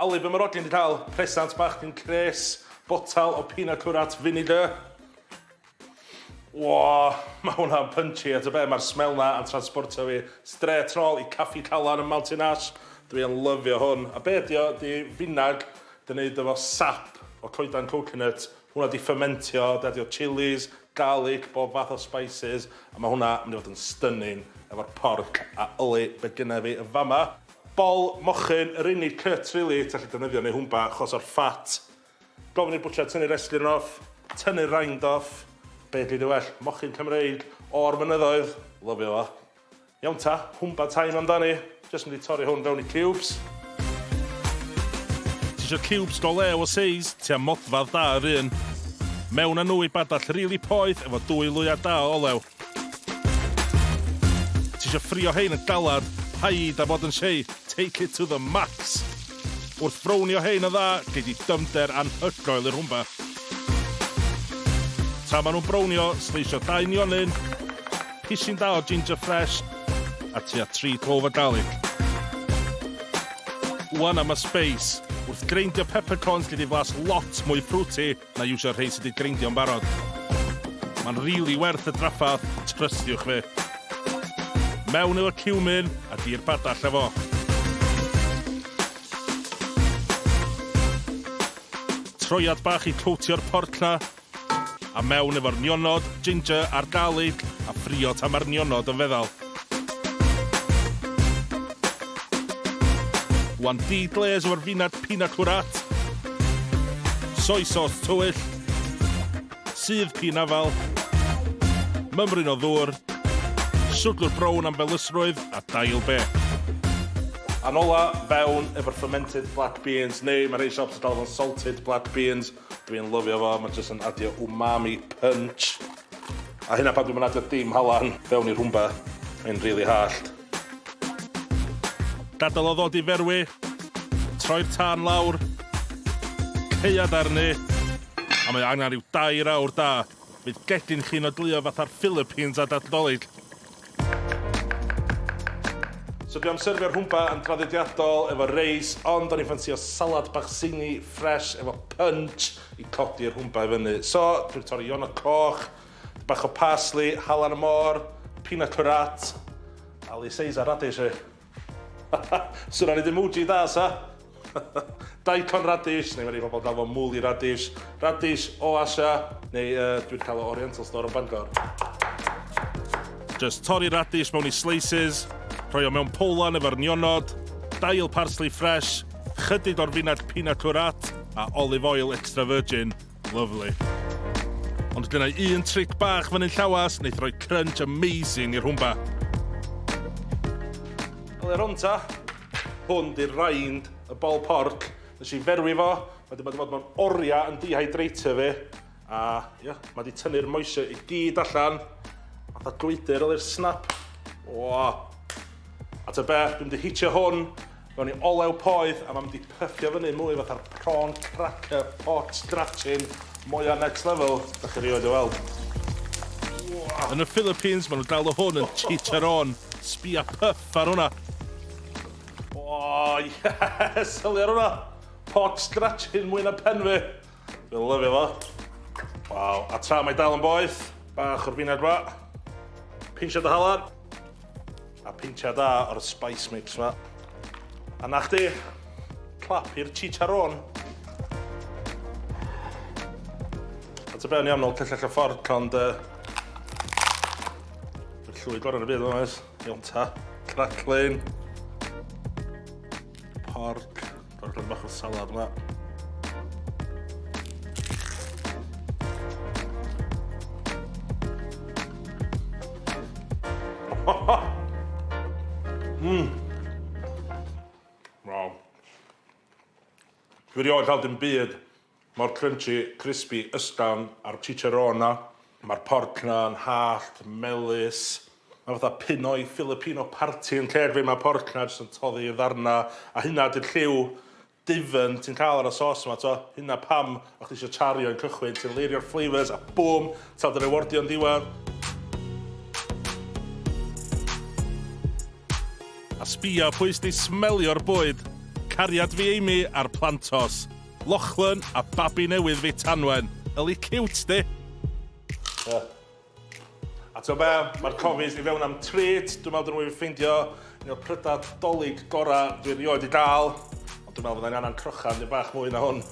Ali, be mae'r ogyn 'di cael? Presant bach gin Chris, botal o Pina Curat vinegar. Wo, mae hwnna'n punchy, a ta be, mae'r smell na yn transportio fi straight nôl i Caffi Calan yn Mountain Ash. Dwi yn lyfio hwn. A be ydi o, di finag, di wneud efo sap o coedan coconut. Hwnna di fermentio, di adio chilies, garlic, bob fath o spices, a mae hwnna yn mynd i fod yn stunning efo'r porc a yli be gynna fi yn fama. Bol mochyn, yr unig cut really ti allu defnyddio neu hwmba achos o'r fat. Gofyn i'r bwtsiar tynnu'r esgyrn off, tynnu'r rind off. Be dwi 'di well, mochyn Cymreig o'r mynyddoedd. Lyfio fo. Iawn ta, hwmba time amdani. Jyst mynd i torri hwn fewn i cubes. Ti isio cubes go lew o seis, tua modfadd da yr un. Mewn â nhw i badell rili poeth efo dwy lwyad da o olew. Ti isio ffrio hein yn galad, paid â bod yn shy, take it to the max! Wrth frownio hein yn dda, gei di dyfnder anhygoel i'r hwmba. Tra maen nhw'n brownio, sleisio dau nionyn, pisyn da o ginger fresh, a tua 3 clove o garlic. Wan am y spice. Wrth greindio peppercorns gei di flas lot mwy fruity na iwsio'r rhei sydd 'di greindio'n barod. Mae'n rili werth y draffarth, trystiwch fi. Mewn efo cumin a di'r badall â fo. Troiad bach i coatio'r porc 'na, a mewn efo'r nionod, ginger a'r garlic, a ffrio tan mae'r nionod yn feddal. Wan deglaze efo'r finad pina curat, soy sauce tywyll, sudd pinafal, mymryn o ddŵr, siwgr brown am felysrwydd a dail be. A'n ola, fewn efo'r fermented black beans, neu mae rhai shops yn galw fo'n salted black beans. Dwi'n lyfio fo, mae jyst yn adio umami punch. A hynna pan dwi'm yn adio dim halan fewn i'r hwmba. Mae'n rili hallt. Gadael o ddod i ferwi. Troi'r tân lawr. Caead arni. A mae o angen rhyw dair awr da. Fydd gegin chi'n odleuo fatha'r Philippines a Nadolig. So dwi am syrfio'r hwmba yn draddodiadol efo reis, ond o'n i'n ffansio salad bach zingy, fresh, efo punch i codi'r hwmba i fyny. So, dwi'n torri ionod coch, bach o parsley, halan y môr, peanut curat, Ali Caesar radish fi. Swn i'n emoji da, sa? Daikon radish, neu mae rhai pobl gael fo mooli radish. Radish o Asia, neu uh, dwi'n cael o Oriental Store yn Bangor. Just torri radish mewn i slices, rhoi o mewn powlan efo'r nionod, dail parsley fresh, chydig o'r finad pina curat a olive oil extra virgin. Lovely. Ond gynna i un tric bach fyny'n llawas, wneith roi crunch amazing i'r hwmba. Wel, ar hwn ta, hwn di'r rind, y bol porc. Nes i ferwi fo, mae di bod mewn oriau yn dehydratio fi. A ia, mae di tynnu'r moisture i gyd allan. Fatha gwydr oedd i'r snap. O! A ta be, dwi'n mynd i hitio hwn mewn i olew poeth a mae'n mynd i pyffio fyny mwy fatha'r prawn cracker pork scratching mwya next level da chi rioed 'di weld. Yn y Philippines maen nhw'n galw hwn yn chicharon. Sbia puff ar hwnna. O yes! Sylwi ar hwnna! Pork scratching mwy na pen fi. Dwi'n lyfio fo. Waw, a tra mae dal yn boeth, bach o'r finag ma. Pinsiad o halan. A pinsiad da o'r spice mix ma. A na chdi, clap i'r chicharron. A ta be, o'n i am nôl cyllell y ffordd, ond... Uh, Yr llwy gorau yn y byd, oes? Iawn ta. Cracklin. Porc. Gorffen bach o salad yma. Mmm. Waw. Dwi erioed cael dim byd mor crunchy, crispy, ysgafn a'r chicharron 'na. Mae'r porc 'na'n hallt, melys. Mae fatha Pinoy Filipino party yn ceg fi, mae porc 'na jyst yn toddi i ddarna, a hynna 'di'r lliw dwfn ti'n cael ar y sos yma, t'o'? Hynna pam o' chdi isio chario yn cychwyn, ti'n leirio'r flavours a boom, ti'n dy rewardio yn diwedd. A sbia pwy sy 'di smelio'r bwyd. Cariad fi Amy a'r plantos. Lachlan a babi newydd fi Tanwen. Yli cute, di? Yeah. A ti'n be, mae'r cofis i fewn am treat. Dwi'n meddwl dyn nhw'n ffeindio un o'r prydau Dolig gorau dwi erioed i gael. Ond dwi'n meddwl fyddai'n angen crochan dipyn bach mwy na hwn.